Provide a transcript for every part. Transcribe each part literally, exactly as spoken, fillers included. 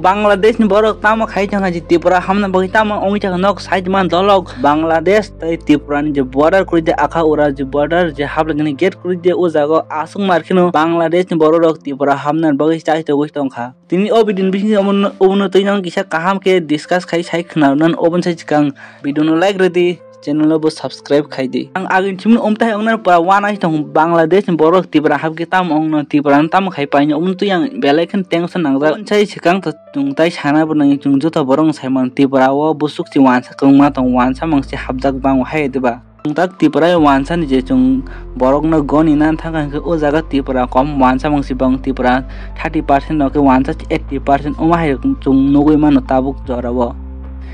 Bangladesh ni borok tamo khai thangkha je Tripura hamna bagwi tamo wngwi thangkha nok side man dolok Bangladesh tei Tripura ni je border kwrwi de akha ura je border je hablangni gate kwrwi de o jaga aswk mar kheno Bangladesh ni borok rok Tripura hamna bagwi chai togwi tongkha. Tini o video ni bising omono twi nang kisa kaham khe discuss khai sai khna nan obon sai chikang video no like redi. Channel o bo subscribe khai di. Ang agin chimni umthai ongna pura wana tong Bangladesh ni borok Tripura hapkhe tamo ongno Tripura no tamo khai paino umtwi ang belai khen tension nangjak. Sai sikang to chung tai sana bo nang chung juta borok saiman Tripura o busuk si wansa kwbangma tong wansa mangsi hapjak bang hai diba. Ang tak Tripura wansa ni je chung borok no goni nan thang khe o jaga Tripura kom wansa mangsi bang Tripura thirty percent no khe wansa eighty percent uma hai chung nugui mano tabuk jora o.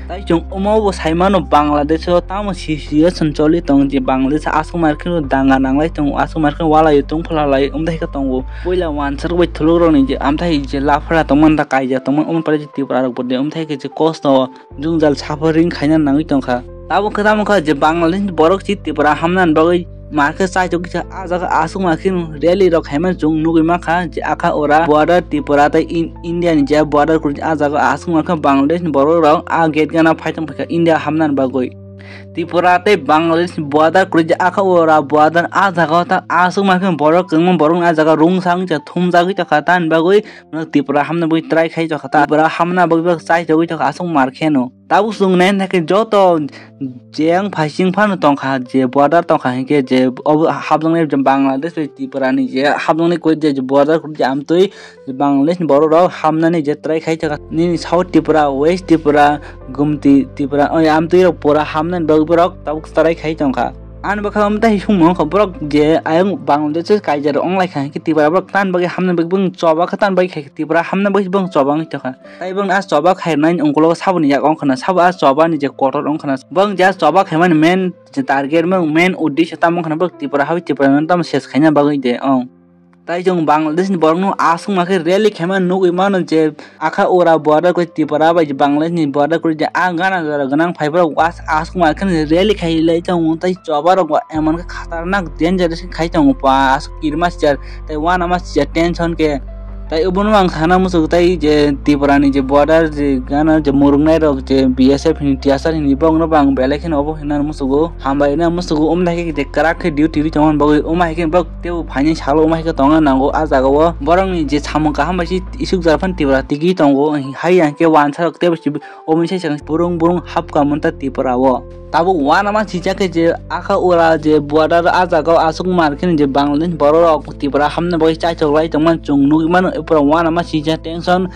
Tai chung omo bo sai mano Bangladesh o tamo situation choli tong je Bangladesh aswk mar kheno danga nanglai tongo aswk mar kheno walai tong phalalai umdai khe tongo. Puila wansa rok bai thuluk rok ni je amthai je laphra tongmani da kaijak tongmani omo pore je Tripura rok bo de umthai khe je kosto jwngjal suffering khaina nangwi tongkha. Tabuk khe tamo kha je Bangladesh ni borok si Tripura hamna bagwi Mar khe chai togwi kha, ah jaga aswk ma kheno rally rok khaimani chwng nugwi mankha je akha ora border Tripura tei In-, India ni je border kwrwi ah jaga aswk ma khe Bangladesh ni borok rok ah gate gana phai tong phaikha India hamnani bagwi. Tripura tei Bangladesh ni border kwrwi je akha ora border ah jaga o ta aswk ma khe borok kwbangma borok ah jaga rungsang je thumjagwi tongkha tani bagwi Tripura hamna bagwi try khai tongkha ta Tripura hamna bagwi chai togwi tongkha aswk mar kheno. Tabuk chwng nai naikhe joto je ang phaising phano tongkha, je border tongkha hinkhe je obo hapjaknai je Bangladesh bai Tripura ni je hapjaknai koi je border koi je amtwi Bangladesh ni borok rok hamnani je try khai thangkha. Nini South Tripura, West Tripura, Gumti Tripura, oi amtwi rok pura hamnani bagwi borok tabuk try khai tongkha. Ani bwkha omo tei songmung wngkha borok je ayang Bangladesh o kaijar onglaikha hinkhe Tripura borok tan bagwi hamnani bagwi bwng choba kha tan bagwi khai Tripura hamnani bagwi bwng choba wngwi tongkha. Tai bwng a choba khairoknai ni ungkologo saboni yak wngkhana, sabo a choba ni je kotor wngkhana. Bwng je a choba khaimani main je target, bwng main uddesho tamo wngkhana, bwng Tripura habai Tripura no tamo ses khaina bagwi de ong. Tai chwng Bangladesh ni borok no aswk ma khe rally khaima nugwi mano je akha ora border koi Tripura bai je Bangladesh ni border koi je a gana jora gwnang phai borok as-, aswk ma khe rally khai lai tongo, tai choba rok bo emon khe khatarnak dangerous khai tongo pa aswk kirma sijak. Tai uanama sijak tension khe. Tai obono ang sana muchuk tai je Tripura ni je border je gana je murungnai rok je B S F hini T S R hini bokno bo ang belai kheno obo hinna muchugo. Hambai na muchugo umdai khe je kwrak khe duty ri tongmani bagwi uma hai khe bok tebo phaini salo uma hai khe tongna nango ah jaga o. Borok ni je samung kaham bai se isuk jara phano Tripura tigi tongo hai yang khe wansa rok tebo se Omo se chwng burung burung hapka manta Tripura o. Tabuk uanama sijak khe je akha ura je border ah jaga o aswk mar khe je Bangladesh borok rok Tripura hamna bagwi chaichok lai tongmani chwng nugwi mano, borok uanama sijak tension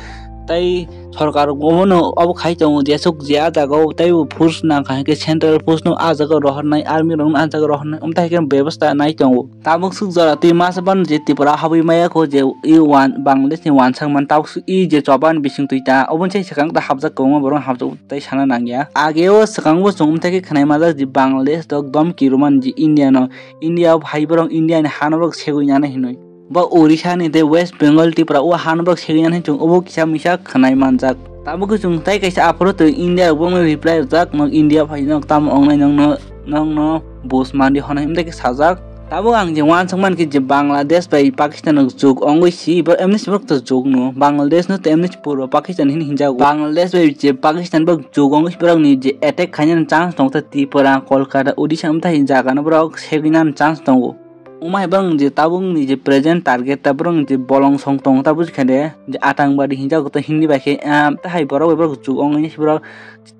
tai sorkar obono obo khai tongo jesuk je ah jaga o teibo force nangkha hinkhe central force no ah jaga o rohornai, army rok no ah jaga o rohornai, omtai khe bebostha nai tongo. Tabuk swk jora twi masa phano je Tripura habwi maya kho je i wan-, Bangladesh ni wansak man tabuk swk i je choba ni bising twi ta obo se swkang ta hapjak kwbangma borok hapjak tei sana nangya. Age o swkang bo chwng umthai khe khwnai manjak je Bangladesh rok domki rwmani je India no, India o phai borok India ni ha no borok segwi nani hinwi. Bo Odisha ni tei West Bengal Tripura o ha no borok segwi nani hinwi chwng obo kisa misa khwnai manjak. Tabuk khe chwng tei kaisa aphuru twi India rok bo reply rwjak, "Nwng India phai nwng tamo wngnai nwng no, nwng no bus mandi honai," himtei khe sajak. Tabuk ang je uansuk mankhe je Bangladesh bai Pakistan rok juk ongwi si, bo emni si borok to juk no, Bangladesh no to emni si purbo Pakistan hin hinjago. Bangladesh bai je Pakistan borok juk ongwi si borok ni je attack khainani chance tong tei Tripura, Kolkata, Odisha wngtai jaga no borok segwi nani chance tongo. Wngma hai borok ni je tabuk ni je present target ta borok ni je bolong song tong ta buji kha de, je atang badi hinjago to Hindi bai khe, ah, tei hai borok bai borok juk ongwi si borok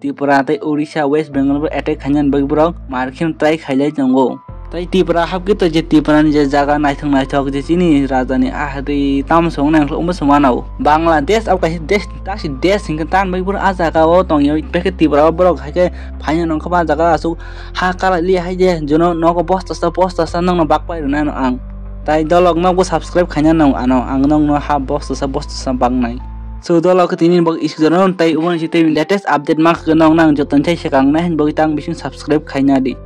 Tripura tei Odisha, West Bengal bo attack khainani bagwi borok mar khe try khailai tongo. Tei Tripura hapkhe to je Tripura ni je jaga naithok naithok je chini raja ni ah tei tamo se wngnai wngkhe omo se wanao. Bangladesh abo kaisa desh, tasi desh hinkhe tamo bagwi borok ah jaga o tongya, bekhe Tripura o borok haikhe phaina nongkha ba ah jaga aswk ha kala li hai je jono nogo bosta sa bosta sa nongno bak pai rwnai ano ang. Tai dolok nokbo subscribe khaina nang ano ang nokno ha bosta sa bosta sa baknai. So dolok tini bok isuk jora non tai uboni si tei latest update ma khwno nang joto ni sai swkang nai hin bagwi tang bising subscribe khaina di.